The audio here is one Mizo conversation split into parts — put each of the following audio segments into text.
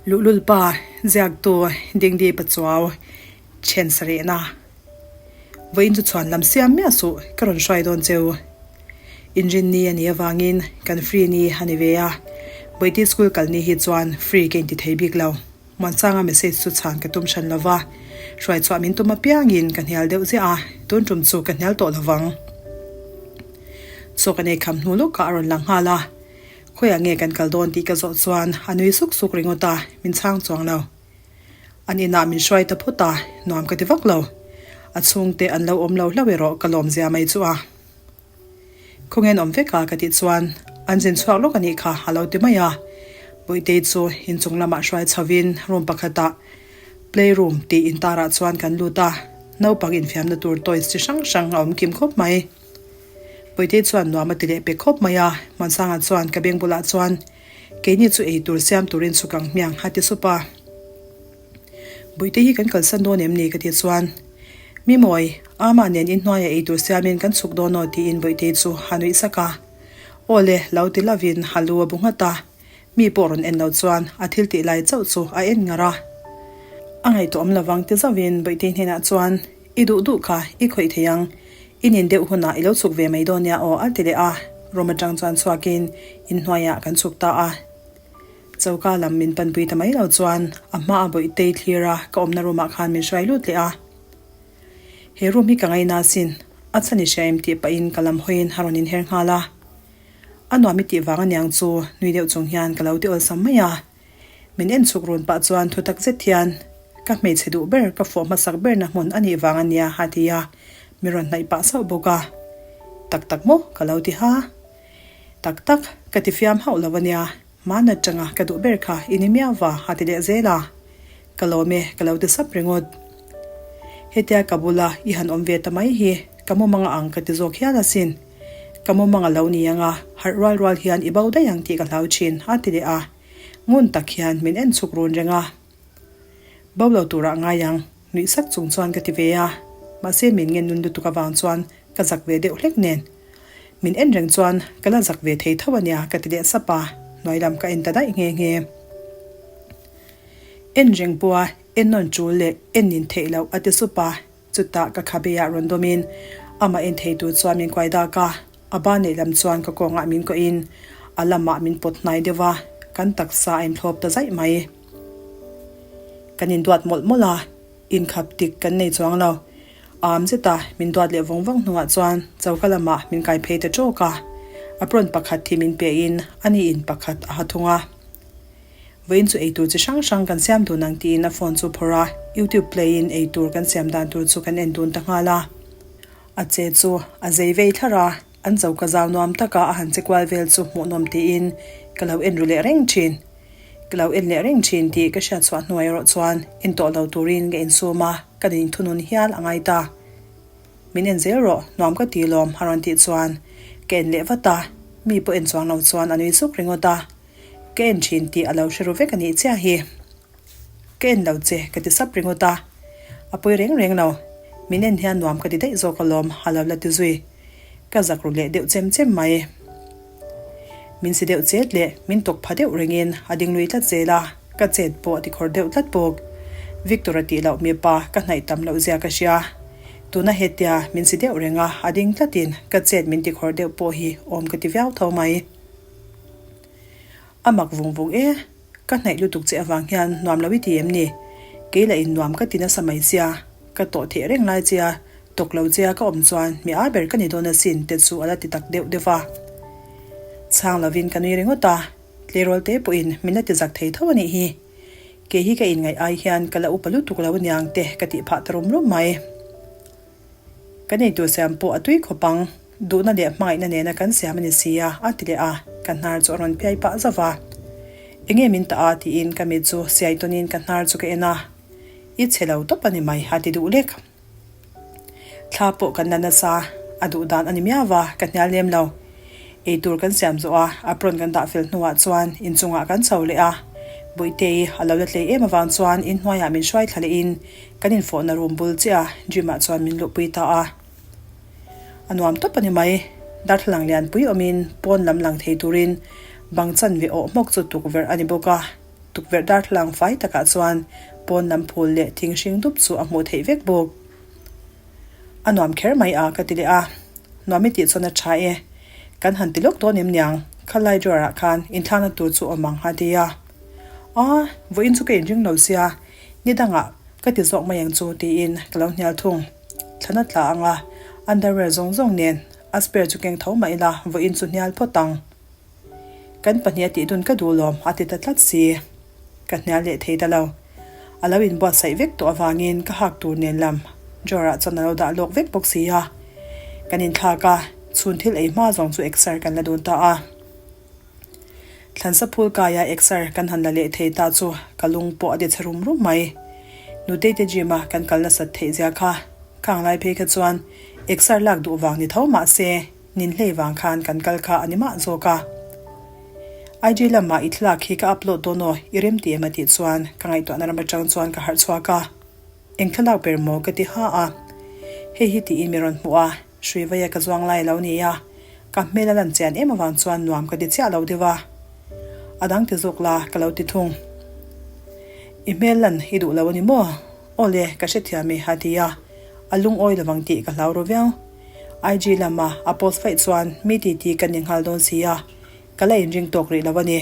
Luhlul pa ziaktu Dingdi Pachuau then sarihna Vawiin chu chhuan lam siam miah suh ka rawn hruai dawn cheu. Inrinni a nih avangin kan free ni a ni ve a, Bawihti school kal ni hi chuan free ka inti thei bik lo. Muansanga message chu chhan ka tum hran lova, hruai chhuah min tum apiangin ka hnial deuh ziah a, tun tum chu ka hnial tawh lovang. Chaw kan ei kham hnu lawkah a rawn lang nghal a, Khawiah nge kan kal dawn tih ka zawh chuan a nui suk suk ringawt a, min chhang chuang lo. An inah min hruai ta phawt a, nuam ka ti vak lo. A chhungte an lo awm lo hlauh erawh ka lawm zia mai chu a. Khawngen awm vek a ka tih chuan an zin chhuak lawk a nih kha a lo ti mai a. Bawihtei chu inchung lamah hruai chhovin room pakhatah play room tih intarah chuan kan lut a, naupang infiamna tur toys chi hrang hrang a awm kim khawp mai. Bawihtei chuan nuam a ti leh pek khawp mai a, Hmansanga chuan ka beng bulah chuan keini chu ei tur siam turin chhuk ang hmiang a ti sup a. Bawihtei hi kan kalsan dawn em ni ka tih chuan Mimawi, Ama nen inhnuaia ei tur siamin kan chhuk dawn aw tiin Bawihtei chu a nuih sak a. Aw le, lo ti lovin a lu a bu nghat a. Mi pawh rawn en lo chuan a thil tih lai chauh chu a en ngar a. A ngaihtuah awm lovang ti zauhin Bawihtei hnenah chuan I duh duh kha i khawih thei ang, i nin deuh hunah i lo chhuk ve mai dawn nia aw a ti leh a. Room atang chuan chhuakin inhnuaiah kan chhuk ta a. Choka lam min panpui ta mai lo chuan a hma a Bawihtei thlir a ka awmna room ah khan min hruai lut leh a. He room hi ka ngaina asin, a chhan i hria em tih pahin ka lam hawiin a rawn inher nghal a. A nuam i tih vang aniang chu nui deuh chung hian ka lo ti awlsam mai a. Min en chhuk run pah chuan thu tak zet hian ka hmeichhe duh ber ka fawh hmasak berna hmun a nih vang ania a ti a, min rawn hnaih pah sauh bawk a. Tak tak maw? ka lo ti ha. Tak tak, ka ti fiam hauh lo ania, hmaan atanga ka duh ber kha i ni miau va a ti leh zel a. Ka lawm e, ka lo ti sap ringawt. Hetia ka bula i han awm ve ta mai hi ka mumanga ang ka ti zawk hial asin. Ka mumanga lo ni anga harh rual rual hian i bo daih ang tih ka hlau thin a ti leh a. Ngun tak hian min en chhuk run reng a. Bo lo turah ngai ang, nuih sak chung chuan ka ti ve a. Mahse min ngen nun lutuk avang chuan ka zak ve deuh hlek nen. Min en reng chuan ka la zak ve thei tho ania ka ti leh sap a, hnuai lam ka en ta daih nghe nghe. En reng pawha en nawn tul leh en nin theih loh a ti sup a, chutah ka khabeah rawn dawmin amah en thei tur chuan min kuai dak a, a ban leh lam chuan ka kawngah min kawhin a lamah min pawt hnai deuh a, kan taksa a inthlawp ta zaih mai. Kan induat mawlh mawlh a, inkhap tik kan nei chuang lo. Am zet a, min duat leh vawng vawng hnuah chuan choka lamah min kai phei ta tawk a, apron pakhat hi min pehin ani in pakhat a ha thung a. Vawiin chu eitur chi hrang hrang kan siam dun ang tiin a phone chu phawrh a, YouTube play in eitur kan siam dan tur chu kan en dun ta nghal a. A che chu a zei vei thlar a, an choka zau nuam taka a han che kual vel chu hmuhnawm tiin ka lo en ru leh reng thin. Ka lo en leh reng thin tih ka hriat chhuah hnuai erawh chuan en tawh lo turin ka insum a, ka ning thunun hial a ngai ta. Min en zel rawh, nuam ka ti lawm a rawn tih chuan ka en leh vat a, mi pawh en chuang lo chuan a nui suk ringawt a. Ka en thin tih a lo hre ru vek a nih chiah hi. Ka en lo che ka ti sap ringawt a, a pawi reng reng lo. Min en hian nuam ka ti daih zawk alawm a lo la ti zui. Ka zak ru leh deuh chem chem mai. Min si deuh chet leh min tawk pha deuh rengin a ding lui tlat zel a, ka chet pawh a ti khawr deuh tlat bawk. Victor a tih loh mipa ka hnaih tam loh zia ka hria. Tuna hetia min si deuh reng a, a ding tlatin ka chet min ti khawr deuh pawh hi awm ka ti viau tho mai. A mak vung vung e, ka hnaih lutuk che avang hian nuam lo i ti em ni? Kei lah in nuam ka ti nasa mai sia, ka tawh theh reng lai chia, tawk lo chia ka awm chuan mi a ber ka ni dawn asin te chu a la ti tak deuh deuh va. Chhang lovin ka nui ringawt a, tleirawl te pawhin min la ti zak thei tho a nih hi. Kei hi ka inngaih ai hian ka la upa lutuk lo aniang te ka tih phah ta rum rum mai. Kan eitur siam pawh a tui khawp ang, duhna leh hmangaihna nena kan siam a ni si a, a ti leh a, ka hnar chu a rawn piai pah zauh a. Enge min tah a? tiin ka mit chu siai tawnin ka hnar chu ka en a, I chhe lo tawp a ni mai, a ti duh lek. Thla pawh kan la nasa, a duh dan a ni miau va, ka hnial lem lo. Eitur kan siam zawh a, apron kan dah fel hnuah chuan inchungah kan chho leh a. Bawihtei a lo la tlei em avang chuan inhnuaiah min hruai thla lehin kan infawhna room bul chiah a gym ah chuan min luhpui ta a. A nuam tawp a ni mai. Darthlalang lianpui awmin pawn lam lang thei turin bang chanve awh hmawk chu tukverh a ni bawk a. Tukverh darthlalang fai takah chuan pawn lam phul leh thing hring dup chu a hmuh theih vek bawk. A nuam kher mai a ka ti leh a, nuam i tih chuan a tha e. Kan han ti lawk dawn em niang, khalai drawer ah khan inthlakna tur chu awm ang a ti a. Aa, vawiin chu ka inring lo sia, ni dangah ka ti zawk mai ang chu tiin ka lo hnial thung. Thlan a tla ang a, underwear zawng zawng nen a spare chu keng tho mah ila vawiin chu hnial phawt ang. Kan pahniha tih dun ka duh lawm a ti ta tlat si. Ka hnial leh thei ta lo. A lo inbuatsaih vek tawh avangin ka hak tur nen lam drawer ah chuan a lo dah lawk vek bawk si a. Kan inthlak a, chhun thil ei hma zawng chu exer kan la dun ta a. Thlansa phul kaia exer kan han la leh thei ta chu ka lung pawh a ti chhe rum rum mai. Nutei te gym a kan kal nasat theih zia kha khang lai phei kha chuan exer lak duh vang ni tho mah se, Nin hlei vang khan kan kal kha a ni mah zawk a. IG lamah i thlalak hi ka upload dawn aw, i rem ti em a tih chuan ka ngaihtuahna ram atang chuan ka harh chhuak a. Eng thlalak ber maw ka ti ha a. Hei hi tiin mi rawn hmuh a, hrui vaia ka zuang lai a lo ni a. Ka hmel a lan chian em avang chuan nuam ka ti chiah lo deuh a. A dang ti zawk la ka lo ti thung. I hmel lan i duh lo a ni maw? Aw le, ka hrethiam e a ti a. A lungawi lovang tih ka hlau ru viau. IG lama a post faih chuan mi titi ka ni nghal dawn si a, ka la inring tawk rih lo a ni.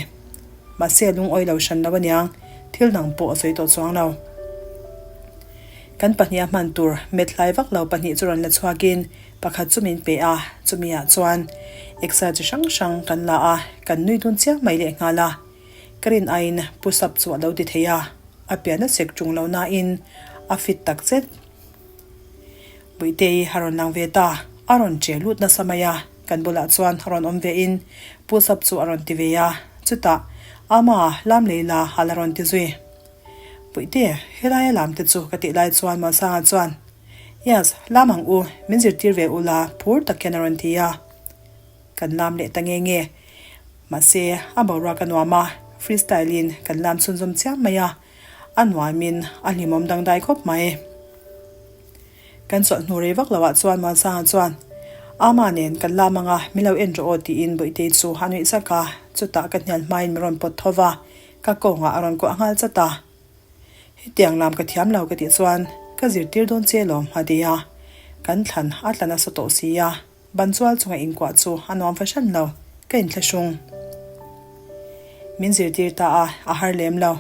Mahse a lungawi lo hran lo aniang, thil dang pawh a sawi tawh chuang lo. Kan pahniha hman tur met hlai vak lo pahnih chu rawn la chhuakin pakhat chu min pe a, chumi ah chuan exer chi hrang hrang kan la a, kan nui dun chiang mai leh nghal a. Ka rin aiin push up chu a lo ti thei a, a pian a sek ṭung lo nain a fit tak zet. Puitei a rawn lang ve ta, a rawn che lut nasa mai a, kan bulah chuan a rawn awm ve in push up chu a rawn ti ve a, chutah Ama, lam lei la a la rawn ti zui. Puite, helaia lam te chu ka tih lai chuan Muansanga chuan Yes, lam ang u, min zirtir ve ula phur tak hian a rawn ti a. Kan lam leh ta nge nge. Mahse, a boruak a nuam a, freestyle in kan lam chhunzawm chiam mai a. A nuamin a hlimawm dangdai khawp mai. Kan chawlh hnu rei vak loah chuan Muansanga chuan, Ama nen kan lam anga min lo en rawh aw tiin Bawihtei chu a nuih zak a, chutah ka hnial hmain min rawn pawt tho va, ka kawngah a rawn kuah nghal chat a. Hetiang lam ka thiam lo ka tih chuan ka zirtir dawn che lawm a ti a, kan thlan a tla nasa tawh si a. Ban chual chunga inkuah chu a nuam fahran lo, ka inthlahrung. Min zirtir ta a, a har lem lo.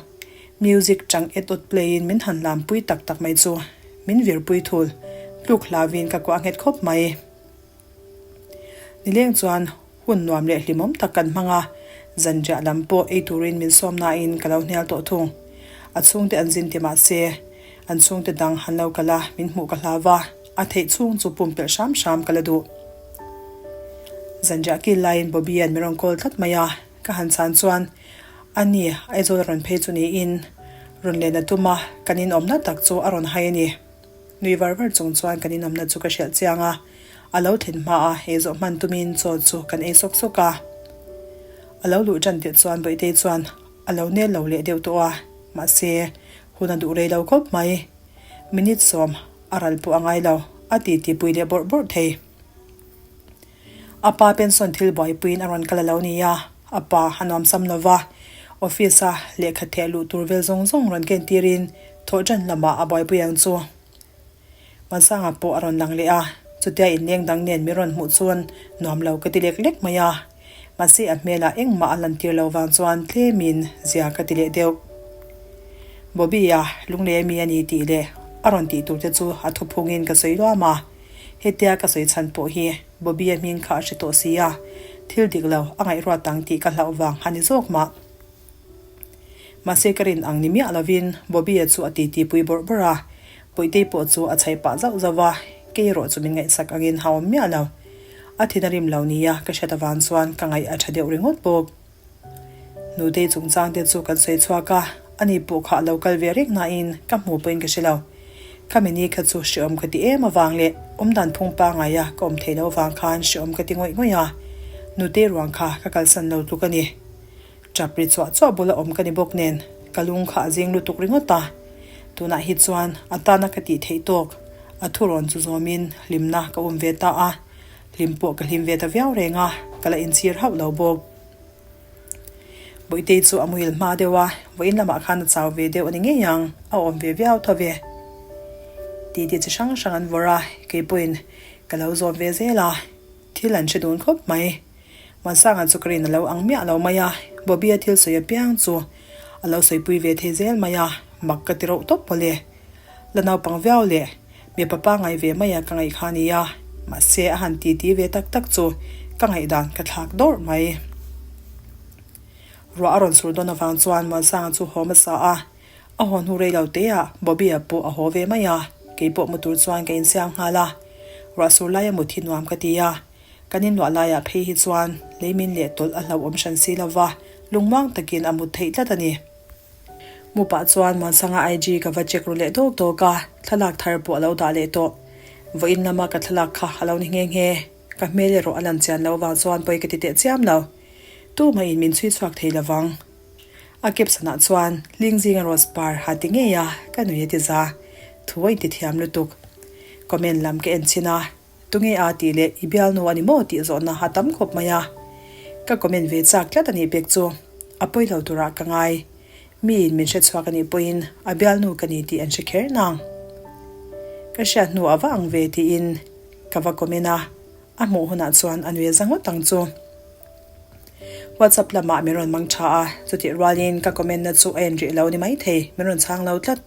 Music chang et awt play in min han lam pui tak tak mai chu min virpui thul, tluk hlauin ka kuah nghet khawp mai. Nileng chuan hun nuam leh hlimawm tak kan hmang a, zanriah lam pawh ei turin min sawm nain ka lo hnial tawh thung. A chhungte an zin ti mah se, an chhungte dang han lo kal a, min hmuh ka hlau va. A theih chhung chu pumpelh hram hram ka la duh. Zanriah kil laiin Bobby-a'n min rawn call tlat mai a, ka han chhan chuan a ni Aizawl a rawn phei chu niin rawn len a tum a, kan inawmna tak chu a rawn hai a ni. Nui var var chung chuan kan inawmna chu ka hrilh chiang a, a lo thlen hma a eizawh hman tumin chaw chu kan ei sawk sawk a. A lo luh tan tirh chuan Bawihtei chuan a lo nel lo leh deuh tawh a, mahse hun a duh rei lo khawp mai. Minute sawm a ral pawh a ngai lo, a ti ti pui leh bawrh bawrh thei. A pa pension thil buaipuiin a rawn kal a lo ni a, a pa a nuam sam lo va, office a lehkha theh luh tur vel zawng zawng rawn ken tirin thawh ṭan lamah a buaipui ang chu. Mansanga pawh a rawn lang leh a, chutia inleng dang nen min rawn hmuh chuan nuam lo ka ti lek lek mai a, mahse a hmelah engmah a lantir lo vang chuan tlemin zia ka ti leh deuh. Bobby-a lunglei ami a ni tih leh a rawn tih tur te chu a thuphungin ka sawi luam a, hetia ka sawi chhan pawh hi Bobby-a hming kha a hre tawh si a, thil dik lo a ngaihruat ang tih ka hlauh vang a ni zawk mah. Mahse ka rin ang ni miah lovin Bobby-a chu a titi pui bawrh bawrh a, Puitei pawh chu a chhaih pah zauh zauh a, kei erawh chu min ngaihsak angin ha awm miah lo. A thin a rim lo nia ka hriat avang chuan ka ngaih a tha deuh ringawt bawk. Nutei chungchang te chu kan sawi chhuak a, ani pawh kha a lo kal ve reng nain ka hmu pawhin ka hre lo. Khami ni kha chu hrehawm ka ti em avang leh awmdan phung pangai a ka awm theih loh avang khan hrehawm ka ti ngawih ngawih a, Nutei ruang kha ka kalsan lo tluk a ni. Tap ri chuah chuah bula awm ka ni bawk nen ka lung kha a zing lutuk ringawt a, tunah hi chuan a tana ka tih theih tawk a thurawn chu zawmin hlimna ka um ve ta a, hlim pawh ka hlim ve ta viau reng a, ka la inchhir hauh lo bawk. Bawihtei chu a muhil hma deuh a, vawiin lamah khan a chau ve deuh a ni ngei ang, a awm ve viau tho ve. Titi chi hrang hrang an vawrh a, kei pawhin ka lo zawm ve zel a, thil an hre dun khawp mai. Muansanga chu ka rin a lo ang miah lo mai a, Bobby-a thil sawi apiang chu a lo sawipui ve thei zel mai a, mak ka ti rauh tawp mawle. La naupang viau leh mipa pangngai ve mai a ka ngaih kha a ni a, mahse a han titi ve tak tak chu ka ngaihdan ka thlak dawrh mai. Ruah a rawn sur dawn avang chuan Muansanga chu haw hmasa a, a haw hnu rei lo te ah Bobby-a pawh a haw ve mai a, kei pawh mu tur chuan ka insiam nghal a, ruah sur laia mut hi nuam ka ti a, kan inluah laiah phei hi chuan leimin leh tawlh a hlauhawm hran si lo va, lungmuang takin a mut theih tlat a ni. Mu pah chuan Muansanga IG ka va check ru leh dawk dawk a, thlalak thar pawh a lo dah leh tawh. Vawiin lama ka thlalak kha a lo ni nghe nghe. Ka hmel erawh a lan chian lo vang chuan pawi ka ti teh chiam lo. Tumah in min chhui chhuak thei lovang. A caption ah chuan hling zinga rose par ha ti ngei a, ka nui a ti za. Thu a inti thiam lutuk. Comment lam ka en chhin a, tunge a tih leh i bialnu a ni maw tih zawhna a tam khawp mai a. Ka comment ve chak tlat a nih pek chu. A pawi lo turah ka ngai. Miin min hre chhuak a nih pawhin a bialnu ka ni tih an hre kher nang. Ka hriat hnu a va ang ve tiin ka va comment a, a hmuh hunah chuan a nui za ngawt ang chu. WhatsApp lamah min rawn mang tha a, chutih rualin ka comment na chu a en rih lo ni maithei, min rawn chhang lo tlat.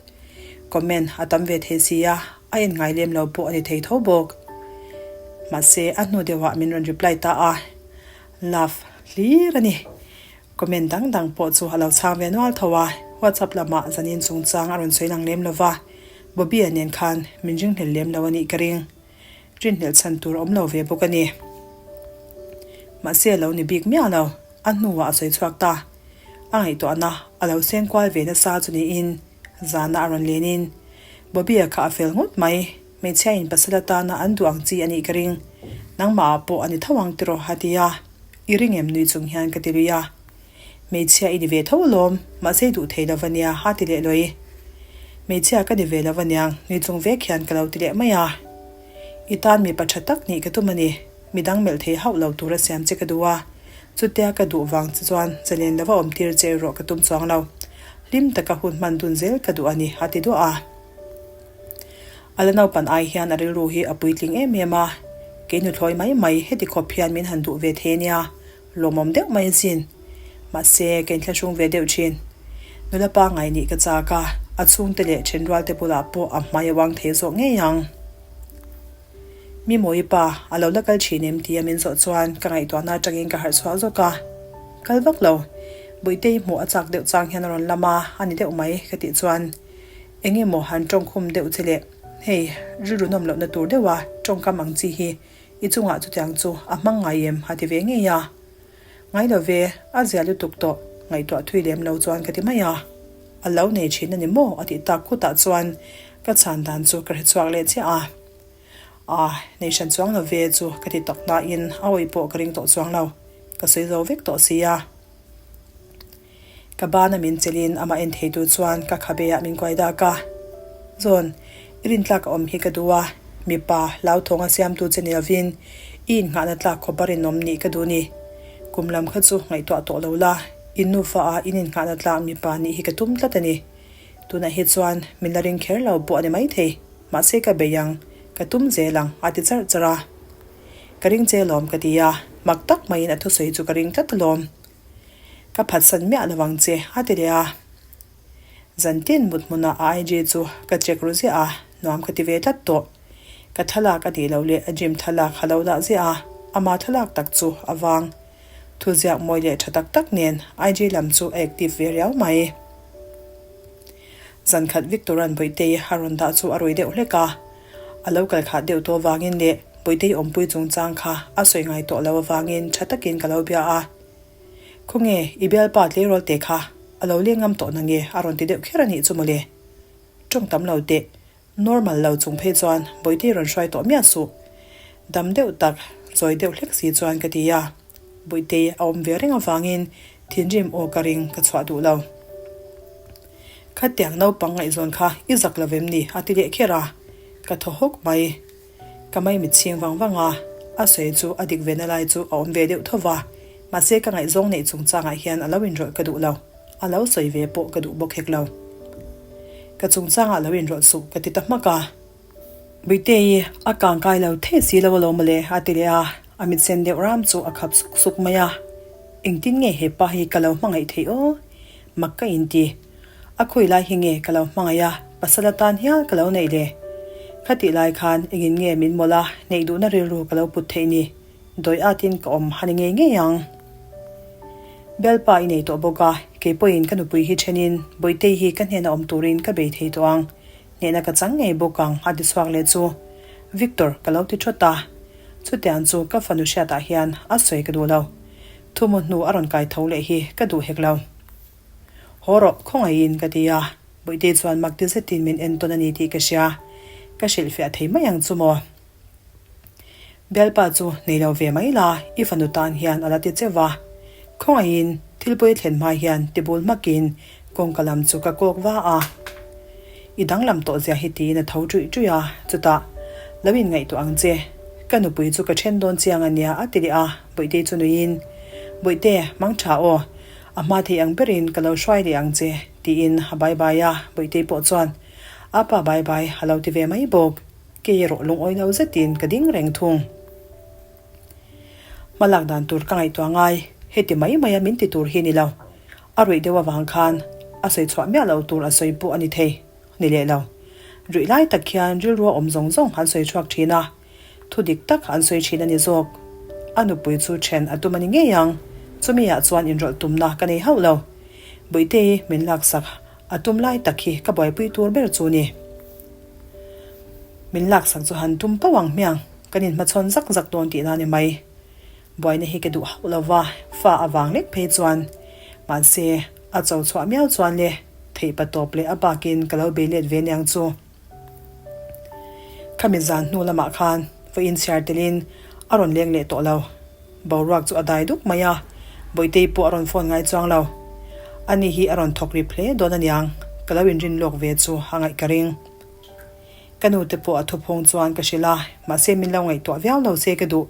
Comment a tam ve thei si a, a en ngai lem lo pawh a ni thei tho bawk. Mahse, a hnu deuhah min rawn reply ta a, love hlir a ni. Comment dang dang pawh chu a lo chhang ve nual tho a, WhatsApp lamah zanin chungchang a rawn sawi lang lem lo va, Bobby-a nen khan min ringhlel lem lo a nih ka ring. Rinhlelh chhan tur a awm lo ve bawk a ni. Mahse a lo ni bik miah lo, a hnuah a sawi chhuak ta. A ngaihtuahna a lo seng kual ve nasa chu niin zana a rawn lenin Bobby-a kha a fel ngawt mai, hmeichhia in pasal atana an duh ang chi a nih ka ring. Nangmahah pawh a ni tho ang tiraw a ti a, i ring em nui chung hian ka ti lui a. Hmeichhia i ni ve tho alawm, mahse i duh thei lo va nia, a ti leh lawi. Hmeichhia ka ni ve lo va niang, nui chung vek hian ka lo ti leh mai a. I tan mipa tha tak nih ka tum a ni, midang melh thei hauh lo tura siam che ka duh a. Chutia ka duh vang che chuan zalen lova awm tir che erawh ka tum chuang lo. Hlim taka hun hman dun zel ka duh a ni, a ti duah a. A la naupan ai hian a rilru hi a puitling em em a, kei nuthlawi mai mai heti khawp hian min han duh ve thei a nia. Lawmawm deuh mai asin. Mahse, ka inthlahrung ve deuh thin. Nula pangngai nih ka chak a, a chhungte leh thenrualte bulah pawh a hmai a uang thei zawk ngei ang. Mi mawi pa, a lo la kal thin em tia min zawh chuan ka ngaihtuahna atangin ka harh chhuah zawk a. Kal vak lo. Buitei hmuh a chak deuh chang hian a rawn lam a, a ni deuh mai ka tih chuan eng emaw han tawngkhum deuh che leh hei rilru nawm lohna tur deuha tawngkam ang chi hi I chungah chutiang chu a hmang ngai em? a ti ve ngei a. Ngai lo ve, a zia lutuk tawh, ngaihtuah thui lem lo chuan ka ti mai a. A lo nei thin a ni maw? a tih tak khutah chuan ka chhan dan chu ka hre chhuak leh chiah a. A, nei hran chuang lo ve chu ka ti tak nain a awih pawh ka ring tawh chuang lo, ka sawi zo vek tawh si a. Ka bana min chelhin amah en thei tur chuan ka khabe ah min kuai dak a. Zawn, i rintlak a awm hi ka duh a, mipa hlauthawng a siamtu che ni lovin i innghahna tlak khawp a rinawm nih ka duh ni. Kum lam kha chu ngaihtuah tawh lo la, in nufa ah in innghahna tlak mipa nih hi ka tum tlat a ni. Tunah hi chuan min la ring kher lo pawh a ni maithei, mahse ka bei ang, ka tum zel ang a ti charh charh a. Ka ring che alawm ka ti a, mak tak maiin a thusawi chu ka ring tlat alawm. Ka phatsan miah lo ang che, a ti leh a. Zantin mut hmunah a IG chu ka check ru ziah a, nuam ka ti ve tlat tawh. Ka thlalak a tih loh leh a gym thlalak a lo dah ziah a, ama thlalak tak chu a vang. Thuziak mawi leh tha tak tak nen IG lam chu a active ve riau mai. Zankhat Victor-a'n Bawihtei a rawn dah chu a rui deuh hlek a. A lo kal khat deuh tawh avangin leh Bawihtei awmpui chungchang kha a sawi ngai tawh lo avangin tha takin ka lo bia a. Khawnge, i bialpa tleirawl te kha a lo leng ngam tawh nange a rawn ti deuh kher a nih chu mawle. Tawng tam lo teh, normal lo chung phei chuan Bawihtei rawn hruai tawh miah suh. Dam deuh tak, chawi deuh hlek si chuan ka ti a. Bawihtei a awm ve reng avangin thinrim aw ka ring ka chhuah duh lo. Khatiang naupang ngaihzawn kha i zak lo vem ni a ti leh kher a, ka thaw hawk mai. Ka mai mit chhing vang vang a, a sawi chu a dik ve na lai chu a awm ve deuh tho va. Mahse ka ngaihzawng neih chungchangah hian a lo inrawlh ka duh lo, a lo sawi ve pawh ka duh bawk hek lo. Ka chungchangah lo inrawlh suh ka ti ta hmak a. Buitei a kang kai lo thei si lo alawm mawle a ti leh a, a mit sen deuh ram chu a khap suk suk mai a. Engtin nge he pa hi ka lo hmangaih theih aw? Mak ka inti. A khawi lai hi nge ka lo hmangaih a, pasal atan hial ka lo neih le? Khatih lai khan engin nge min mawlh a, neih duhna rilru ka lo put theih ni? Dawi atin ka awm a ni ngei ngei ang. Bialpa i nei tawh bawk a, kei pawhin ka nupui hi thenin Bawitei hi ka hnena awm turin ka bei thei tawh ang. Hnehna ka chang ngei bawk ang a ti chhuak leh chu Victor ka lo ti thawt a. Chutiang chu ka fanu hriatah hian a sawi ka duh lo. Thumu hnu a rawn kai tho leh hi ka duh hek lo. Haw rawh, khawngaihin ka ti a. Bawitei chuan mak ti zetin min entawn a ni tih ka hria. Ka hrilhfiah thei mai ang chu maw? Bialpa chu nei lo ve mai la, i fanu tan hian a la ti cheu va. Khawngaihin thil pawi thlen hma hian tibul hmakin kawngka lam chu ka kawk va a. I danglam tawh zia hi tiin a tho ṭuih ṭuih a, chutah, Lo inngaihtuah ang che, ka nupui chu ka ṭhen dawn chiang a nia a ti leh a, Bawihte chu nuiin, Bawihte, mang ṭha aw, a hma thei ang berin ka lo hruai leh ang che, tiin a bai bai a, Bawihte pawh chuan, Apa bai bai a lo ti ve mai bawk. Kei erawh lungawi lo zetin ka ding reng thung. Hma lak dan tur ka ngaihtuah ngai, heti mai maia min ti tur hi ni lo. A ruih deuh avang khan a sawi chhuah miah lo tur a sawi pawh a ni thei, ni leh lo. Ruih lai tak hian rilrua awm zawng zawng an sawi chhuak thin a, thu dik tak an sawi thin a ni zawk. A nupui chu then a tum a ni ngei ang, chumi ah chuan inrawlh tumna ka nei hauh lo. Buitei min laksak a tum lai tak hi ka buaipui tur ber chu ni. Min laksak chu han tum pauh ang hmiang, kan inhmachhawn zak zak dawn tihna a ni mai. Buaina hi ka duh hauh lo va, fa avang lek phei chuan. Mahse, a cho chhuah miau chuan le, theih pa tawp leh a bakin ka lo bei let ve niang chu. Khami zan hnu lamah khan vawiin chhiar telin a rawn leng leh tawh lo. Boruak chu a dai duk mai a, Bawitei pawh a rawn phone ngai chuang lo. Ani hi a rawn thawk rip hle dawn aniang, ka lo inrin lawk ve chu a ngaih ka ring. Ka nu te pawh a thuphung chuan ka hrilh a, mahse min lo ngaihtuah viau lo se ka duh.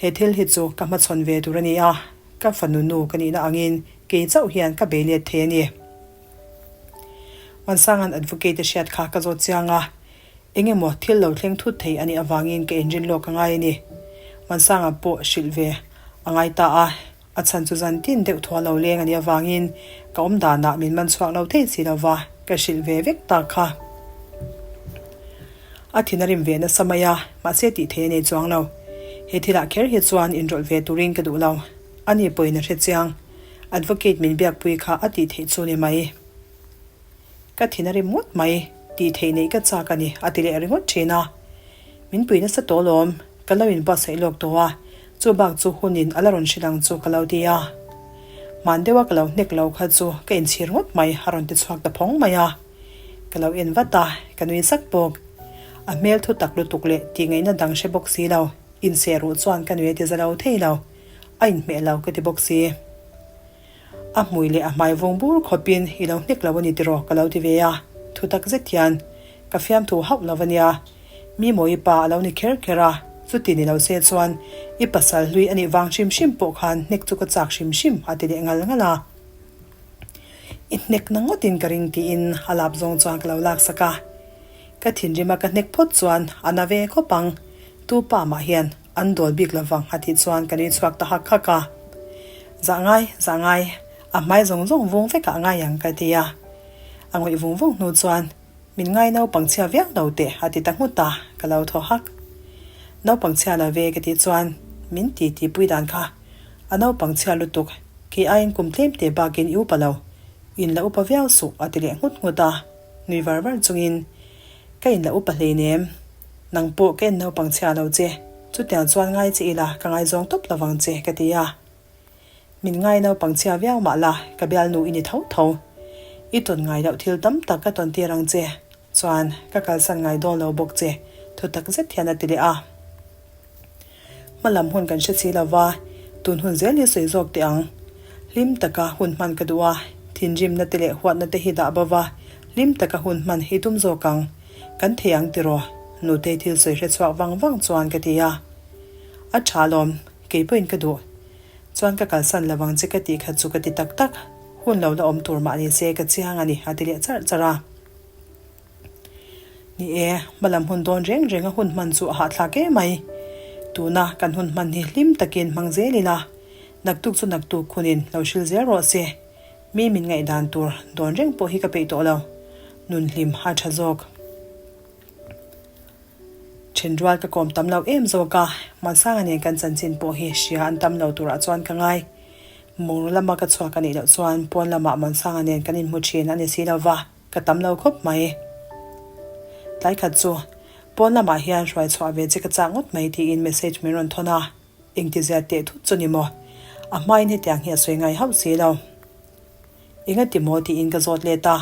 He thil hi chu ka hmachhawn ve tur a ni a, ka fanu nu ka nihna angin kei chauh hian ka bei let thei a ni. Mansanga'n advocate a hriat kha ka zawt chiang a, Eng emaw thil lo thleng thut thei a nih avangin ka inrin lawk a ngai a ni. Mansanga pawh hrilh ve a ngai ta a, a chhan chu zan tin deuh thua lo leng a nih avangin ka awm danah min man chhuak lo thei si lova ka hrilh ve vek tak kha. A thin a rim ve nasa mai a, mahse tih thei a nei chuang lo. He thilah kher hi chuan inrawlh ve turin ka duh lo. Ani pawhin a hre chiang. Advocate min biakpui kha a tih theih chu ni mai. Ka thin a rim ngawt mai, tih theih neih ka chak a ni, a ti leh ringawt thin a. Min pui nasa tawh lawm, ka lo inbuatsaih lawk tawh a, chu bak chu hunin a la rawn hrilh ang chu ka lo ti a. Hman deuha ka lo hnek lo kha chu ka inchhir ngawt mai, a rawn ti chhuak ta phawng mai a. Ka lo en vat a, ka nui zak bawk. A hmel thu tak lutuk leh tih ngaihna dang hre bawk si lo, inseh ruh chuan ka nui a ti za lo thei lo, a inhmeh lo ka ti bawk si. A hmui leh a hmai vung bur khawpin i lo hnek lo a ni tiraw ka lo ti ve a, thu tak zet hian ka fiamthu hauh lo a nia. Mi mawi pa a lo ni kher kher a, chuti ni lo se chuan i pasal hlui a nih vang hrim hrim pawh khan hnek chu ka chak hrim hrim a ti leh ngal ngal a. I hnek na ngawtin ka ring tiin a lap zawng chuan ka lo laksak a. Ka thinrima ka hnek phawt chuan a na ve khawp ang, tu pa mah hian An dawl bik lo vang a tih chuan ka nui chhuak ta hak hak a. Zah ngai, zah ngai, a hmai zawng zawng vung vekah a ngai ang ka ti a. A ngawih vung vung hnu chuan, Min ngai naupang chhia viau lo teh a ti ta nghut a, ka lo thaw hak. Naupang chhia lo ve ka tih chuan min ti ti pui dan kha a naupang chhia lutuk, kei aiin kum tlem te bakin i upa lo, in la upa viau suh a ti leh nghut nghut a, nui var var chungin ka in la upa hleinem. Nang pawh ka en naupang chhia lo che, chutiang chuan ngai che ila ka ngaizawng tawp lo vang che ka ti a. Min ngai naupang chhia viau mah la ka bialnu i ni tho tho. I tawn ngai loh thil tam tak ka tawn tir ang che, chuan ka kalsan ngai dawn lo bawk che thu tak zet hian a ti leh a. Hma lam hun kan hre si lo va, tun hun zel hi sawi zawk teh ang. Hlim taka hun hman ka duh a, thinrimna te leh huatna te hi dah bo va, hlim taka hun hman hi tum zawk ang. Kan thei ang tiraw? Nutei thil sawi hre chhuak vang vang chuan ka ti a. A tha lawm, kei pawhin ka duh. Chuan ka kalsan lo ang che ka tih kha chu ka ti tak tak, hun lo la awm tur mah ni se ka chiang a ni a ti leh charh charh a. Ni e, hmalam hun dawn reng reng a hun hman chu a hahthlak em mai. Tuna kan hun hman hi hlim takin hmang zel ila, naktuk chu naktuk hunin lo hril zel rawh se. Mi min ngaihdan tur dawn reng pawh hi ka peih tawh lo. Nun hlim a tha zawk. Thenrual ka kawm tam lo em zawk a, Hmansanga nen kan chanchin pawh hi hria an tam lo turah chuan ka ngai. Mur lama ka chhuak a nih loh chuan pawn lamah Hmansanga nen kan inhmu thin a ni si lo va, ka tam lo khawp mai. Tlai khat chu pawn lamah hian hruai chhuah ve che ka chak ngawt mai tiin message min rawn thawn a, engtizia teh thut chu ni maw? A hmain hetiang hi a sawi ngai hauh si lo. Engati maw tiin ka zawt let a.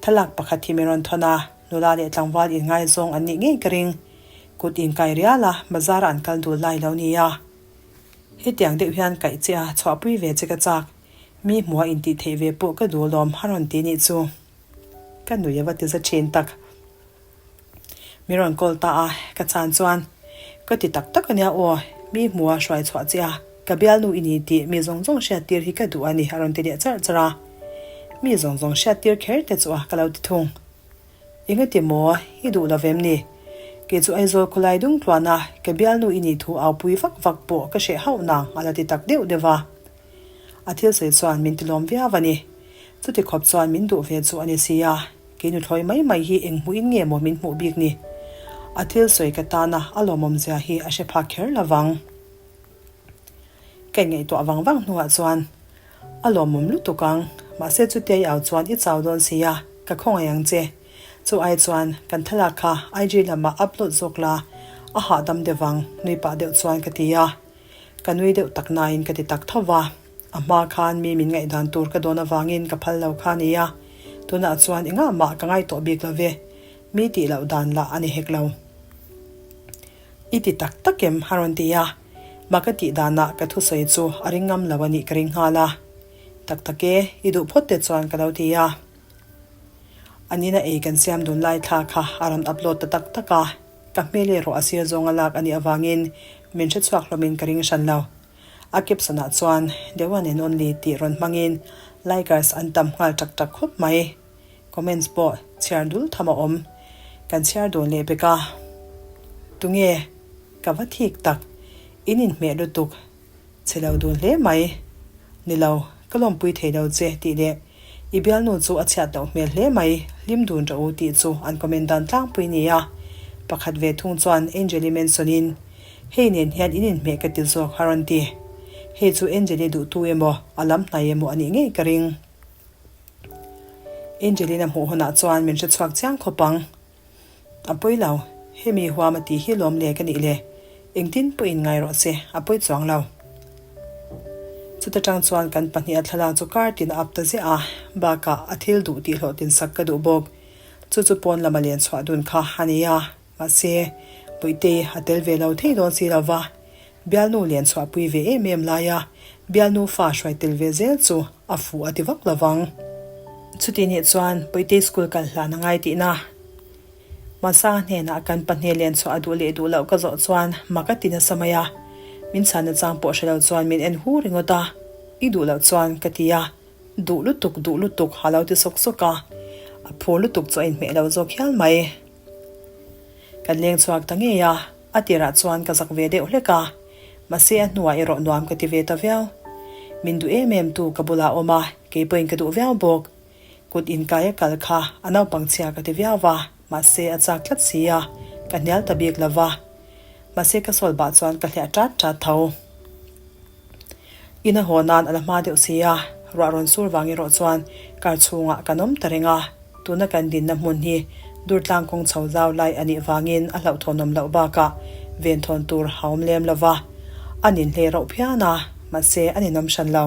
Thlalak pakhat hi min rawn thawn a, nula leh tlangval inngaizawng an nih ngei ka ring. Kut inkai rial a, bazar an kal dul lai lo nia. Hetiang deuh hian kaih che a, chhuahpui ve che ka chak. Mi hmuha intih theih ve pawh ka duh lawm a rawn ti nih chu. Ka nui a va ti za thin tak. Mi rawn call ta a, ka chan chuan, Ka ti tak tak ania aw, mi hmua hruai chhuah che a, ka bialnu i ni tih mi zawng zawng hriat tir hi ka duh a ni a rawn ti leh charh charh a. Mi zawng zawng hriat tir kher te chu a ka lo ti thung. Engati maw, i duh lo vem ni? Kei chu Aizawl khawlai dung tluan a, ka bialnu i nih thu aupui vak vak pawh ka hreh hauh nang a la ti tak deuh deuh a. A thil sawi chuan min ti lawm viau a ni. Chuti khawp chuan min duh ve chu a ni si a. Kei nuthlawi mai mai hi eng hmuhin nge maw min hmuh bik ni? A thil sawi ka tana a lawmawm zia hi a hre phak kher lo vang. Ka inngaihtuah vang vang hnuah chuan, A lawmawm lutuk ang, mahse chutia i au chuan i chau dawn si a, ka khawngaih ang che. Chu ai chuan kan thlalak kha IG lamah upload zawk la, a hahdam deuh vang, nui pah deuh chuan ka ti a. Ka nui deuh tak nain ka ti tak tho va. A hma khan mi min ngaihdan tur ka dawn avangin ka phal lo kha a ni a, tunah chuan engah mah ka ngai tawh bik lo ve, mi tih loh dan lah a ni hek lo. I ti tak tak em? a rawn ti a, mah ka tih danah ka thusawi chu a ring ngam lo a nih ka ring nghal a. Tak tak e, i duh phawt te chuan ka lo ti a. A nina ei kan siam dun lai thla kha a rawn upload ta tak tak a, ka hmel erawh a sir zawnga lak a nih avangin min hrechhuak hlawmin ka ring hran lo. A caption ah chuan The one and only tih rawn hmangin likers an tam nghal tak tak khawp mai. Comments pawh chhiar dul tham a awm. Kan chhiar dun leh bek a. Tunge? Ka va thik tak. In inhmeh lutuk. Che lo dun hle mai. Ni lo, ka lawmpui thei lo che tih leh I bialnu chu a chhiat loh hmel hle mai, hlim dun rawh u tih chu an comment dan tlangpui nia. Pakhat ve thung chuan Angel-i mention-in, Hei nen hian in inhmeh ka ti zawk a rawn ti. Hei chu Angel-i duhtu emaw, a lam hnai emaw a nih ngei ka ring. Angel-in a hmuh hunah chuan min hrechhuak chiang khawp ang. A pawi lo, hemi huam a tih hi lawm le ka nih le, engtin pawhin ngai rawh se, a pawi chuang lo. Chuta tang chuan kan pahniha thlalak chu kar tin a up ta ziah a, bakah a thil duh tih hlawhtin sak ka duh bawk. Chu chu pawn lama len chhuah dun kha a ni a, mahse, Puitei a tel ve lo thei dawn si lo va, bialnu len chhuahpui ve em em laia bialnu fa hruai tel ve zel chu a fuh a ti vak lo vang. Chuti nih chuan Puitei school kal hlan a ngai tihna. Hmasanga hnenah kan pahnih len chhuah a duh leh duh loh ka zawh chuan mak a ti nasa mai a, min chhan nachang pawh hre lo chuan min en hu ringawt a, I duh loh chuan ka ti a, duh lutuk duh lutuk a lo ti sawk sawk a, a phur lutuk chu a inhmeh lo zawk hial mai. Kan leng chhuak ta ngei a, a tirah chuan ka zak ve deuh hlek a, mahse a hnuah erawh nuam ka ti ve ta viau. Min duh em em tu ka bulah a awm a, kei pawhin ka duh viau bawk. Kut inkai a kal kha a naupang chhia ka ti viau va, mahse a chak tlat si a, ka hnial ta bik lo va. Mahse ka sawl bah chuan ka hliah ṭat ṭat tho. In a haw nan a la hma deuh si a, ruah rawn sur vang erawh chuan car chhungah kan awm ta reng a, tuna kan dinna hmun hi Durtlang kawng chho zau lai a nih vangin a hlauhthawnawm loh bakah venthawn tur a awm lem lo va, a ninhlei rauh phian a, mahse a ninawm hran lo.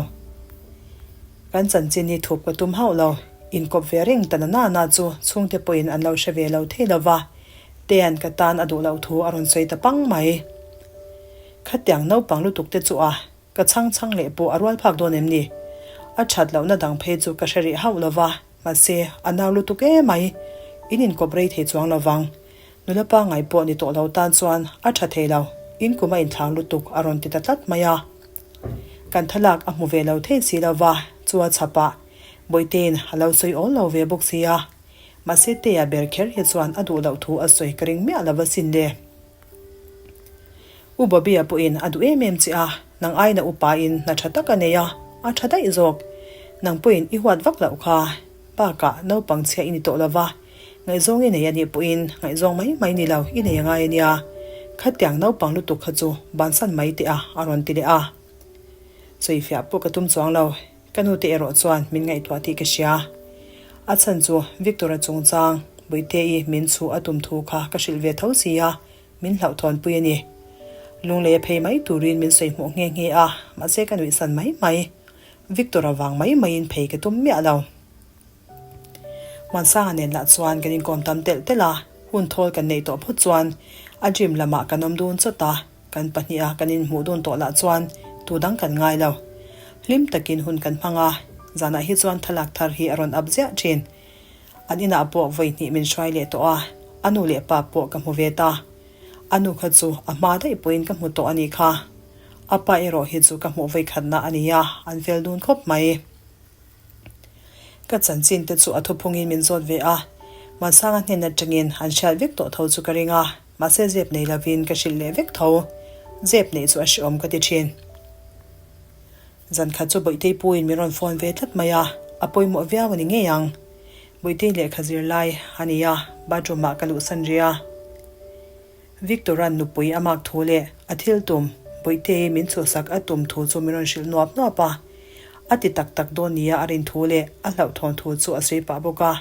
Kan chanchin hi thup ka tum hauh lo, inkawp ve reng ta na na na chu chhungte pawhin an lo hre ve lo thei lo va, Tea'n ka tan a duh loh thu a rawn sawi ta pang mai. Khatiang naupang lutuk te chu a, ka chhang chhang leh pawh a rual phak dawn em ni? A that lohna dang phei chu ka hre rih hauh lo va, mahse a nau lutuk em mai, in inkawp rei thei chuang lo vang. Nula pangngai pawh ni tawh lo tan chuan a tha thei lo, in kum a inthlang lutuk a rawn ti ta tlat mai a. Kan thlalak a hmu ve lo thei si lo va, chu a chhapah Bawihteiin a lo sawi awl lo ve bawk sia. Mahse Tea ber kher hi chuan a duh loh thu a sawi ka ring miah lo va sin le. U Bobby-a pawhin a duh em em che a, nang aina upain hna tha tak a nei a, a tha daih zawk. Nang pawhin i huat vak loh kha. Bakah naupang chhia i ni tawh lo va, ngaihzawng i nei a nih pawhin ngaihzawng mai mai ni lo i nei a ngai a nia. Khatiang naupang lutuk kha chu bansan mai teh a, a rawn ti leh a. Sawifiah pawh ka tum chuang lo. Ka nute erawh chuan min ngaihtuah tih ka hria. A chhan chu Victor-a chungchang Buite-i min chhuh a tum thu kha ka hrilh ve tho si a, min hlauhthawnpui a ni. Lunglei a phei mai turin min sawi hmuh nghe nghe a, mahse ka nuihsan mai mai. Victor-a vang mai maiin phei ka tum miah lo. Hmansanga nen lah chuan kan inkawm tam telh telh a, hun thawl kan neih tawh phawt chuan a gym lamah kan awm dun chawt a, Kan pahniha kan inhmuh dun tawh lah chuan tu dang kan ngai lo. Hlim takin hun kan hmang a, zanah hi chuan thlalak thar hi a rawn up ziah thin. An inah pawh vawi hnih min hruai leh tawh a, a nu leh pa pawh ka hmu ve ta. A nu kha chu a hma daih pawhin ka hmu tawh a nih kha. A pa erawh hi chu ka hmuh vawi khatna a ni a, an fel dun khawp mai. Ka chanchin te chu a thuphungin min zawt ve a, Muansanga hnen atangin an hriat vek tawh tho chu ka ring a. Mahse zep nei lovin ka hrilh leh vek tho. Zep neih chu a hreawm ka ti thin. Zan khat chu Bawihtei puin min rawn phone ve tlat mai a, a pawimawh viau a ni ngei ang. Bawihtei lehkha zir lai a ni a, bathroom ah ka luhsan rih a. Victor-a'n nupui a mak thu leh a thil tum, Bawihtei min chhuhsak a tum thu chu min rawn hrilh nuap nuap a. A ti tak tak dawn nia a rin thu leh a hlauhthawn thu chu a sawi pah bawk a.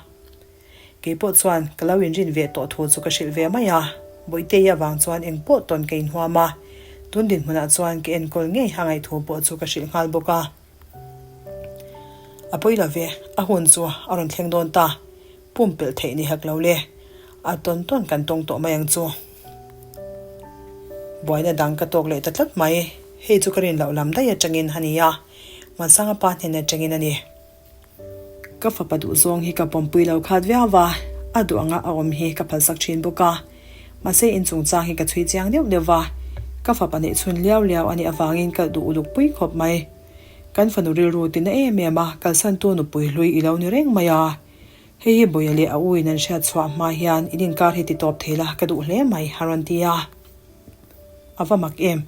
Kei pawh chuan ka lo inrin ve tawh thu chu ka hrilh ve mai a, Bawihtei avang chuan eng pawh tawn ka inhuam a, tun dinhmunah chuan ka enkawl ngei a ngaih thu pawh chu ka hrilh nghal bawk a. A pawi lo ve, a hun chu a rawn thleng dawn ta, pumpelh theih ni hek lo le, a tawn tawn kan tawng tawh mai ang chu. Buaina dang ka tawk leh ta tlat mai, hei chu ka rin loh lam daih atangin a ni a, Muansanga pa hnen atangin a ni. Ka fapa duhzawng hi ka pawmpui lo khat viau va, a duh anga a awm hi ka phalsak thin bawk a. Mahse in chungchang hi ka chhui chiang deuh deuh va, ka fapa neih chhun liau liau a nih avangin ka duh uluk pui khawp mai. Kan fanu rilru tina em em a, kalsantu nupui hlui i lo ni reng mai a. Hei hi Bawia leh a u in an hriat chhuah hma hian in inkar hi ti tawp thei la ka duh hle mai, a rawn ti a. A va mak em!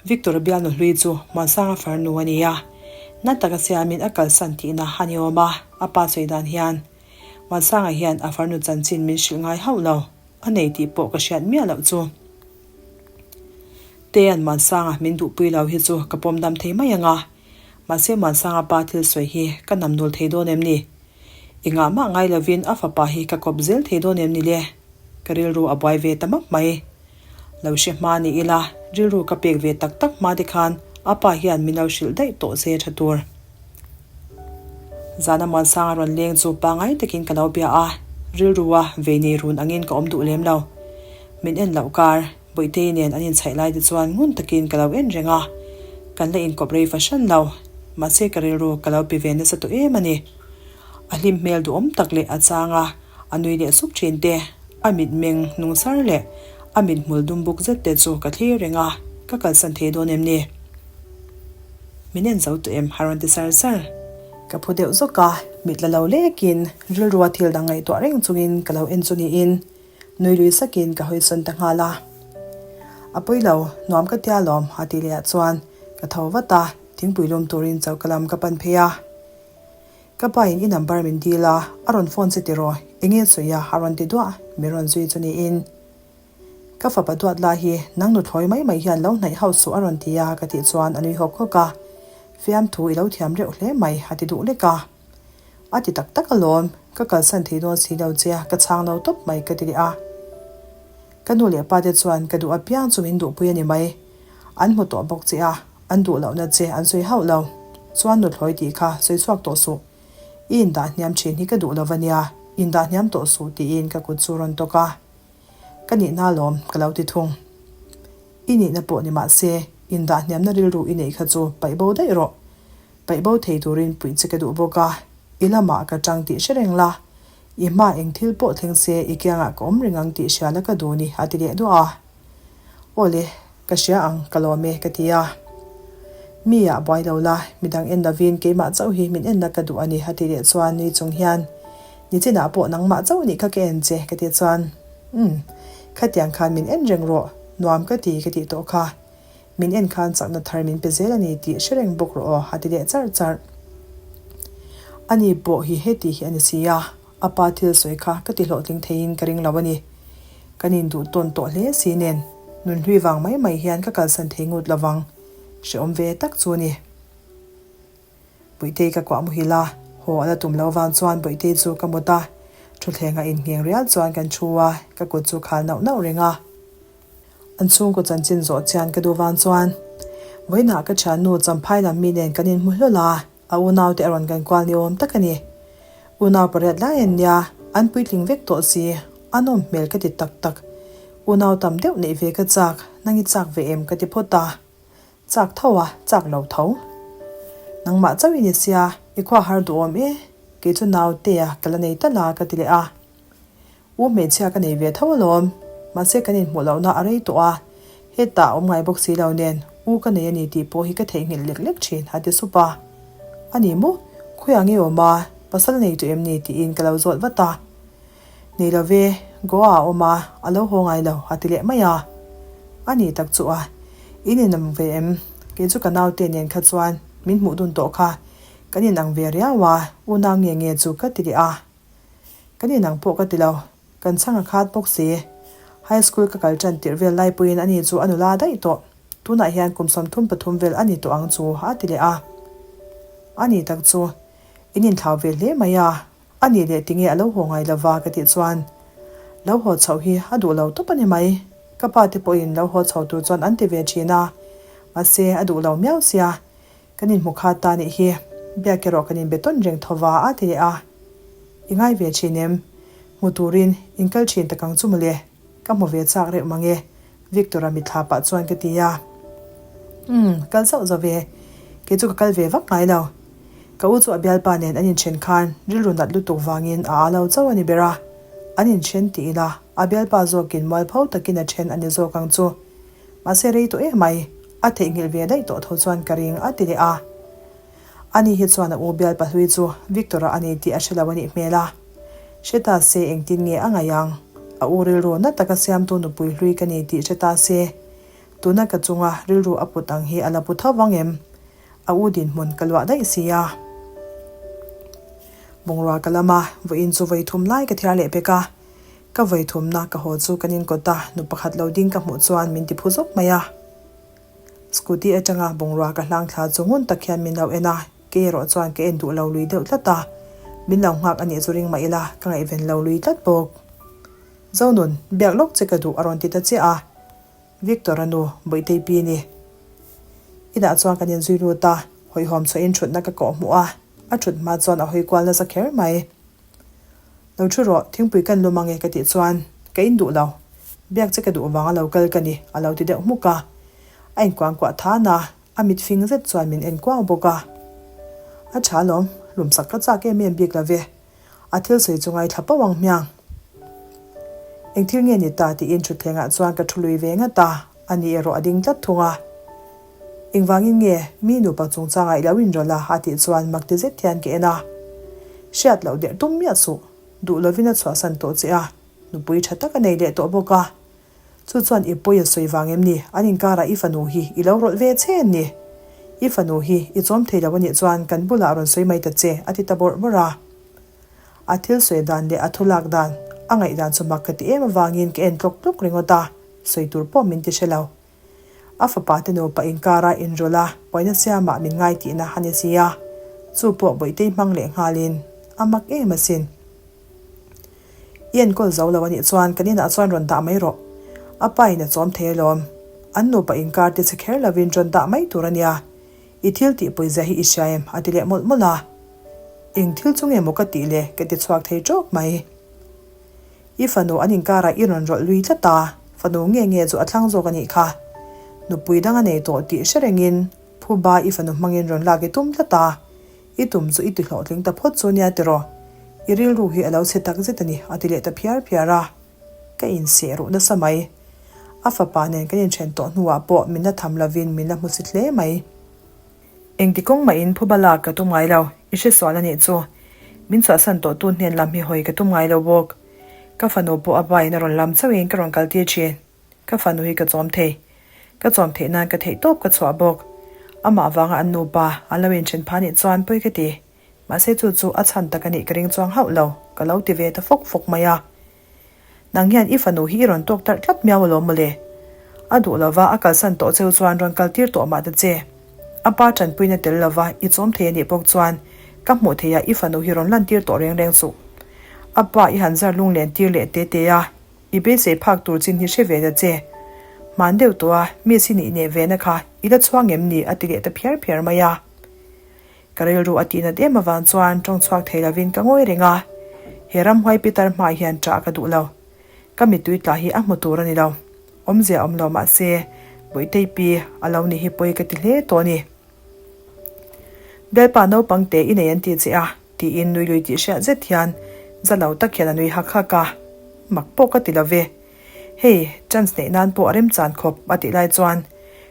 Victor-a bialnu hlui chu Muansanga farnu a ni a, na taka siamin a kalsan tihna a ni awm a, a pa sawi dan hian Muansanga hian a farnu chanchin min hrilh ngai hauh lo, a nei tih pawh ka hriat miah loh chu. Tea'n Muansanga min duhpui lo hi chu ka pawm dam thei mai ang a, mahse Muansanga pa thil sawi hi ka namnul thei dawn em ni? Engah mah ngai lovin a fapa hi ka kawp zel thei dawn em ni le? Ka rilru a buai ve ta map mai. Lo hre hma ni ila, rilru ka pek ve tak tak hma te khan a pa hian min lo hrilh daih tawh se tha tur. Zana Muansanga rawn leng chu pangai takin ka lo bia a, rilrua vei nei run angin ka awm duh lem lo. Min en loh kar, Bawihtei nen an inchhaih lai te chuan ngun takin ka lo en reng a, kan la inkawp rei fahran lo. Mahse ka rilru ka lo pe ve nasa tawh em a ni. A hlim hmel duhawm tak leh a chang a, a nui leh sup thin te, a mitmeng nung sar leh a mithmul dum buk zet te chu ka thlir reng a, ka kalsan thei dawn em ni? Min en zo tawh em? a rawn ti sar sar. Ka phu deuh zawk a, mit la lo lekin rilrua thil dang ngaihtuah reng chungin ka lo en chu niin nui lui sakin ka hawi sawn ta nghal a. A pawi lo, nuam ka tia lawm a ti leh ah chuan ka tho vat a, thingpui lum turin choka lam ka pan phei a. Ka pa in i number min dil a, a rawn phone che tiraw, enge sawi a, a rawn ti duah, min rawn zui chu niin. Ka fapa duat lai hi nang nuthlawi mai mai hian lo hnaih hauh suh a rawn ti a ka tih chuan a nui hawk hawk a, fiamthu i lo thiam reuh hle mai a ti duh lek a. A ti tak tak alawm, ka kalsan thei dawn si lo che a, ka chhang lo tawp mai ka ti leh a. Ka nu leh pa te chuan ka duh apiang chu min duhpui a ni mai, an hmu tawh bawk che a, An duh lohna che an sawi hauh lo. Chuan nuthlawi tih kha sawi chhuak tawh suh. I indah hniam thin hi ka duh lo va nia, indah hniam tawh suh tiin ka kut chu rawn tawk a. Ka nihna alawm ka lo ti thung. I nihna pawh ni mah se, indah hniamna rilru i neih kha chu paih bo daih rawh. Paih bo thei turin puih che ka duh bawk a, i lamah ka tang tih hre reng la. I hma eng thil pawh thleng se i kiangah ka awm reng ang tih hria la ka duh ni a ti leh duah a. Awle, ka hria ang, ka lawm e, ka ti a. Mi ah buai lo la, midang en lovin keimah chauh hi min enna ka duh a ni a ti leh chuan nui chung hian, Nichinah pawh nangmah chauh nih kha ka en che ka ti chuan, Umm, khatiang khan min en reng rawh, nuam ka ti ka tih tawh kha. Min en khan chakna thar min pe zel a ni tih hre reng bawk rawh aw a ti leh charh charh. Ani pawh hi heti hi a ni si a, a pa thil sawi kha ka ti hlawhtling theiin ka ring lo a ni. Kan induh tawn tawh hle si nen, nunhlui vang mai mai hian ka kalsan thei ngut lo vang. Hrehawm ve tak chu a ni. Buitei ka kuah muhil a, haw a la tum lo vang chuan Buitei chu ka mut a, thutthleng a inngheng rial chuan kan thu a, ka kut chu khal nauh nauh reng a. An chhungkaw chanchin zawh chian ka duh vang chuan vawiinah ka thiannu Champhai lam mi nen kan inhmu hlawl a, a unaute a rawn kan kual ni awm tak a ni. Unau pariat lai an nia, an puitling vek tawh si, a nawm hmel ka ti tak tak. Unau tam deuh neih ve ka chak, nang i chak ve em ka ti phawt a. Chak tho a, chak lo tho. Nangmah chauh i ni sia, i khua har duhawm e, kei chu nautea ka la nei tal a ka ti leh a. U hmeichhia ka nei ve tho alawm, mahse kan inhmuh lohna a rei tawh a, hetah a awm ngai bawk si lo nen u ka nei a ni tih pawh hi ka theihnghilh lek lek thin a ti sup a. A ni maw? Khawiah nge awm a, pasal nei tawh em ni tiin ka lo zawt vat a. Nei lo ve, Goa a awm a, a lo haw ngai lo a ti leh mai a. A ni tak chu a, in inang ve em? Kei chu ka naute nen kha chuan min hmuh dun tawh kha, kan inang ve riau a, unau nge nge chu ka ti leh a. Kan inang pawh ka ti lo, kan chhang a khat bawk si. High school ka kal tan tirh vel lai pawhin ani chu a nula daih tawh. Tunah hian kum 33 vel a ni tawh ang chu a ti leh a. A ni tak chu, in inthlau ve hle mai a, a nih leh tinge a lo haw ngai lova ka tih chuan, Lo haw chhoh hi a duh lo tawp a ni mai. Ka pa te pawhin lo haw chho tur chuan an ti ve thin a, mahse a duh lo miau sia. Kan inhmu khat ta nih hi, biak erawh kan inbe tawn reng tho va a ti leh a. I ngai ve thin em? Hmu turin in kal thin tak ang chu mawle, ka hmu ve chak reuh mang e, Victor-a mitthla pah chuan ka ti a. Umm, kal zauh zauh ve, kei chu ka kal ve vak ngai lo. Ka u chu a bialpa nen an inthen khan rilru nat lutuk vangin a aa lo chauh a ni ber a. An inthen ti ila, a bialpa zawkin mualpho takin a then a ni zawk ang chu. Mahse rei tawh em mai, a theihnghilh ve daih tawh tho chuan ka ring a ti leh a. Ani hi chuan a u bial pahlui chu Victor-a a ni tih a hre lo a nih hmel a. Hre ta se engtin nge a ngaih ang? A u rilru na taka siamtu nupui hlui ka ni tih hre ta se, tuna ka chunga rilru a put ang hi a la pu tho vang em? A u dinhmun ka luah daih si a. Bungrua ka lam a, vawiin chu vawi thum lai ka thiar leh pek a. Ka vawi thumna ka haw chu kan inkawt a, nu pakhat lo ding ka hmuh chuan min ti phu zawk mai a. Scooty atanga bungrua ka hlang thla chu ngun tak hian min lo en a, kei erawh chuan ka en duh lo lui deuh tlat a. Min lo nghak a nih chu ring mah ila, ka ngaihven lo lui tlat bawk. Zonun, biak lawk che ka duh a rawn ti ta chiah a. Victor-a nu, Bawihtei pi ni. Inah chuan kan inzui lut a, hawihhawm chhuahin thutna ka kawh hmuh a, a thut hma chuan a hawi kual nasa kher mai. Lo thu rawh, thingpui kan lum ange ka tih chuan ka in duh lo. Biak che ka duh vang a lo kal ka ni a lo ti deuh hmuk a. A inkuangkuah than a, a mit fing zet chuan min en kuau bawk a. A tha alawm, lumsak ka chak em em bik lo ve. A thil sawi chu ngaithla pauh ang hmiang. Eng thil nge ni ta tiin thutthlengah chuan ka thu lui ve ngat a, ani erawh a ding tlat thung a. Engvangin nge mi nupa chungchangah i lo inrawlh a? a tih chuan mak ti zet hian ka en a. Hriat loh der tum miah suh, duh lovin a chhuahsan tawh che a, nupui tha tak a nei leh tawh bawk a. Chu chuan i pawi a sawi vang em ni? An inkarah i fanu hi i lo rawlh ve che em ni? I fanu hi i chawm thei lo a nih chuan kan bulah a rawn sawi mai ta che, a ti ta bawrh bawrh a. A thil sawi dan leh a thu lak dan, a ngaihdan chu mak ka ti em avangin ka en tlawk tlawk ringawt a, sawi tur pawh min ti hre lo. A fapa te nupa inkara inrawlh a, buaina siamah min ngai tihna a ni si a, chu pawh Bawihtei hmang leh nghalin a mak em asin. I enkawl zo lo a nih chuan kan inah chuan rawn dah mai rawh. A pa in a chawm thei alawm. An nupa inkar te chhe kher lovin rawn dah mai tur a nia. I thil tih pawizia hi i hria em? a ti leh mawlh mawlh a. Eng thil chu nge maw ka tih le? ka ti chhuak thei tawk mai. I fanu an inkarah i rawn rawlh lui tlat a, fanu nge nge chu a thlang zawk a nih kha. Nupui dang a nei tawh tih hre rengin phuba i fanu hmangin rawn lak i tum tlat a, i tum chu i ti hlawhtling ta phawt chu nia tiraw? I rilru hi a lo chhe tak zet a ni, a ti leh ta phiar phiar a. Ka inseh ruh nasa mai. A fapa nen kan inthen tawh hnuah pawh min la tham lovin min la hmu si hle mai. Engti kawng mahin phuba lak ka tum ngai lo, i hresual a nih chu. Min chhuahsan tawhtu hnen lam hi hawi ka tum ngai lo bawk. Ka fanu pawh a pain a rawn lam chauhin ka rawn kal tir thin. Ka fanu hi ka chawm thei. Ka chawm theih nan ka theih tawp ka chhuah bawk. Amah vanga an nupa an lo inthen phah nih chuan pawi ka ti. Mahse chu chu a chhan tak a nih ka ring chuang hauh lo, ka lo ti ve ta fawk fawk mai a. Nang hian i fanu hi i rawn tawk tarh tlat miau alawm mawle. A duh lova a kalsan tawh cheu chuan rawn kal tir tawh mah ta che. A pa tanpuina tel lova i chawm thei a nih bawk chuan ka hmuh theih ah i fanu hi rawn lan tir tawh reng reng suh. A pa i han zar lunglen tir leh te te a, i beisei phak tur chin hi hre ve ta che. Hman deuh tawh a mi sin i neh ve na kha i la chhuang em ni a ti leh ta phiar phiar mai a. Ka rilru a tihnat em avang chuan tawng chhuak thei lovin ka ngawi reng a, he ramhuai pitar hmaah hian ṭah ka duh lo. Ka mittui tla hi a hmu tur a ni lo. Awmzia awm lo mah se, Bawihtei pi a lo ni hi pawi ka ti hle tawh a ni. Bialpa naupang te i nei an ti che a, tiin nui lui tih hriat zet hian za lo tak hian a nui hak hak a, mak pawh ka ti lo ve. Hei, chance neih nan pawh a remchan khawp a tih lai chuan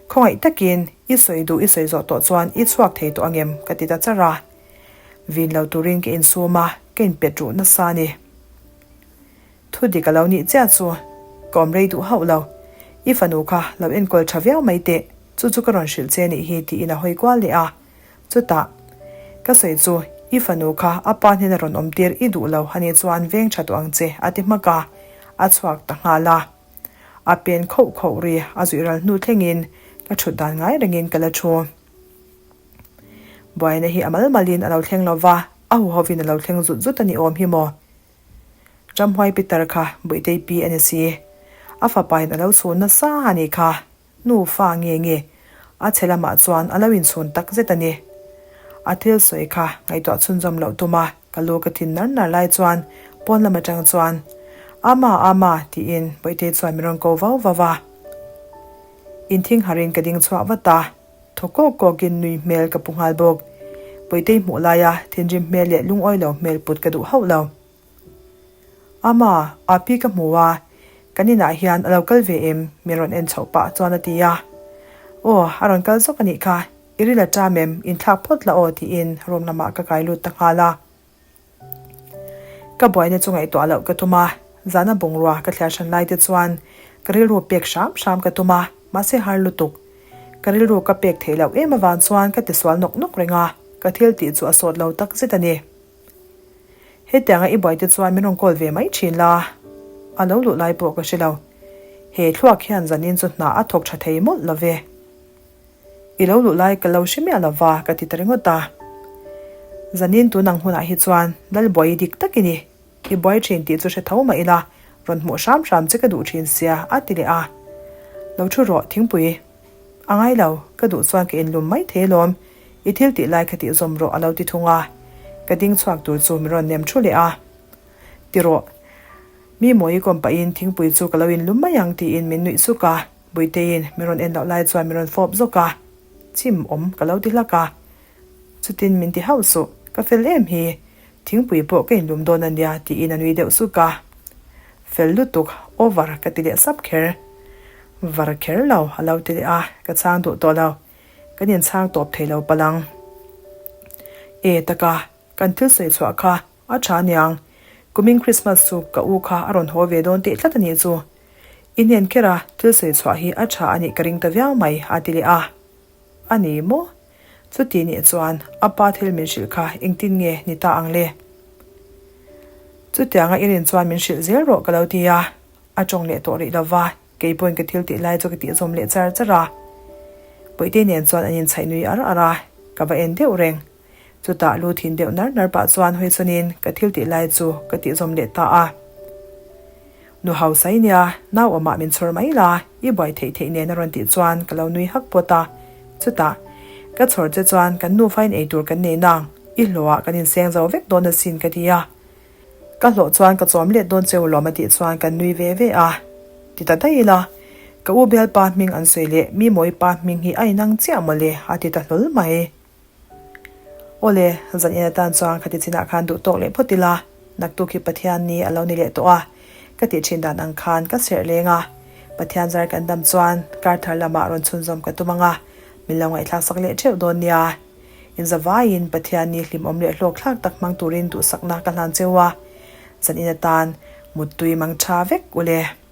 khawngaih takin i sawi duh i sawi zawh tawh chuan i chhuak thei tawh angem ka ti ta char a. Vin lo turin ka insum a, ka inpet ruh nasa a ni. Thu dik a lo nih chiah chu ka awm rei duh hauh lo. I fanu kha lo enkawl tha viau mai teh, chu chu ka rawn hrilh che nih hi tiin a hawi kual leh a. Chutah, ka sawi chu i fanu kha a pa hnena rawn awm tir i duh lo a nih chuan veng tha tawh ang che a ti hmak a, a chhuak ta nghal a. A pen khauh khauh ri a zuih ral hnu thlengin ka thut dan ngai rengin ka la thu. Buaina hi a mal malin a lo thleng lo va, a huhovin a lo thleng zut zut a ni awm hi maw? Ramhuai Peter kha Buitei pi a ni si. A fapain a lo chhun nasa a nih kha. Nu fa nge nge? A chhe lamah chuan a lo inchhun tak zet a ni. A thil sawi kha ngaihtuah chhunzawm loh tum a, ka lu ka thin nar nar lai chuan pawn lam atang chuan, Ama, Ama, tiin Bawihtei chuan min rawn ko vau vau a. Inthing harin ka ding chhuah vat a, thaw kawk kawkin nui hmel ka pu nghal bawk. Bawihtei hmuh laia thinrim hmel leh lungawi lo hmel put ka duh hauh lo. Ama, Api ka hmu a, kan inah hian a lo kal ve em? min rawn en chhoh pah chuan a ti a. Aw, a rawn kal zawk a nih kha, i ril a ṭam em, inthlak phawt la aw tiin room lamah ka kai lut ta nghal a. Ka buaina chu ngaihtuah loh ka tum a, zana bungrua ka thliar hran lai te chuan ka rilru pek hram hram ka tum a, mahse har lutuk. Ka rilru ka pek theih loh em avang chuan ka tisual nawk nawk reng a, ka thil tih chu a sawt lo tak zet a ni. Hetianga i buaite chuan min rawn call ve mai thin la, a lo luh lai pawh ka hre lo. He thluak hian zanin chu hna a thawk tha thei mawlh lo ve. I lo luh lai ka lo hre miah lo va ka ti ta ringawt a. Zanin tun ang hunah hi chuan Lalbuai dik tak i ni. I buai thin tih chu hre tho mah ila, rawn hmuh hram hram che ka duh thin sia a ti leh a. Lo thu rawh thingpui. A ngai lo, ka duh chuan ka inlum mai thei alawm, i thil tih lai kha tih zawm rawh a lo ti thung a, ka ding chhuak tur chu min rawn nem thu leh a. Ti rawh, mi mawi kawm pahin thingpui chu ka lo inlum mai ang tiin min nuih suk a, Buiteiin min rawn en loh lai chuan min rawn fawp zawk a, chim awm ka lo ti hlak a. Chutin min ti hauh suh, ka fel em hi, thingpui pawh ka inlum dawn a nia tiin a nui deuh suk a. Fel lutuk, over ka ti leh sap kher. Var kher lo a lo ti leh a, ka chhang duh tawh lo. Kan inchhang tawp thei lo palang. E taka, kan thil sawi chhuah kha a tha aniang. Kumin Christmas chu ka u kha a rawn haw ve dawn teh tlat a nih chu. I hnen kher a, thil sawi chhuah hi a tha a nih ka ring ta viau mai a ti leh a. A ni maw? Chuti nih chuan a pa thil min hrilh kha engtin nge ni ta ang le? Chutianga i rin chuan min hrilh zel rawh ka lo ti a, a tawng leh tawh rih lo va, kei pawhin ka thil tih lai chu ka tih zawm leh char char a. Puitei nen chuan an inchhaih nui ar ar a, ka va en deuh reng. Chutah lu thin deuh nar nar pah chuan hawi chhunin ka thil tih lai chu ka tih zawm leh ta a. Nu hausa i nia, nau awmah min chhawr mai la, i buai theih theih nen a rawn tih chuan ka lo nui hak pawt a. Chutah, ka chhawr che chuan kan nufa in ei tur kan nei nang, i hlawhah kan inseng zo vek dawn asin ka ti a. Ka hlawh chuan ka chawm let dawn cheu lawm a tih chuan kan nui ve ve a. Ti ta daih ila, ka u bialpa hming an sawi leh mi mawi pa hming hi a inang chiah mawle a ti ta hlawl mai. Awle, zan in atan chuan khati chinah khan duh tawk leh phawt ila, naktuk hi Pathian ni a lo ni leh tawh a, ka tih thin dan ang khan ka serh leng a, Pathian zar kan dam chuan kar thar lamah rawn chhunzawm ka tum ang a, min lo ngaihthlak sak leh theuh dawn nia. Inzavaiin Pathianni hlimawm leh hlawkthlak tak hmang turin duhsakna ka hlan cheu a, zan in atan muttui mang tha vek ule.